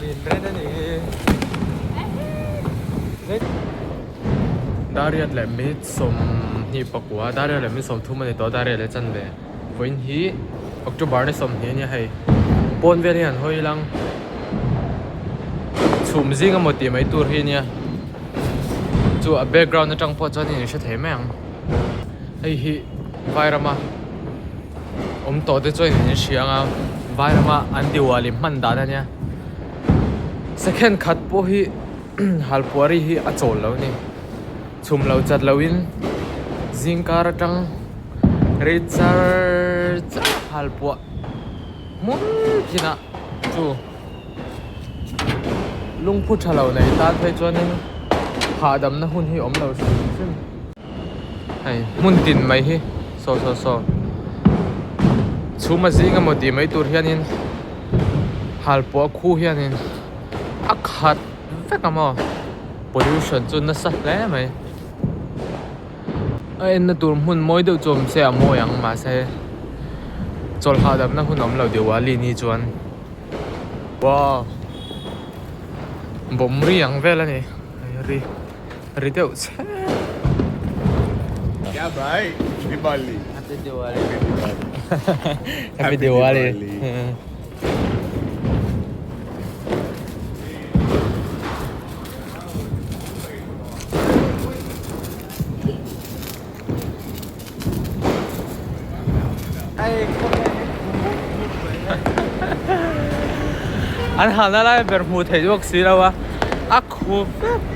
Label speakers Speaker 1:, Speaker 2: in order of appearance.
Speaker 1: Min ren a nih hi. Dariat leh minute 29 Dariat leh minute 30 a ni tawh Dariat leh chanve vawiin hi October ni 20 a nia hei pawn vel hi han hawi ilang chhum zing emaw tih mai tur hi a nia chu a background atang pawh chuan in hre thei mai ang hei hi Vairama awm tawh te chuan in hria ang a Vairama an Diwali hman dan a nia second khat pawh hi Halpuari hi a chawl lo a ni chhum lo chat lo in zingkar atang rei char char halpuah hmun thinah chu lungphu tha lo nei tan phei chuanin hahdamna hun hi awm lo hrim hrim. Hei hmun tin mai hi saw saw saw chhum a zing emaw tih mai tur hianin halpuah khu hianin a khat vek a maw pollution chu nasa hle mai a enna tur hmun mawi deuh chu awm se a mawi ang mahse chawlh hahdamna hun a awm lo Diwali ni chuan wow bawm ri ang vel a ni ri. Ri deuh che.
Speaker 2: Kya bhai Diwali.
Speaker 1: Happy Diwali. Happy Diwali. An halna lai ber hmuh theih bawk si lo a, a khup vek.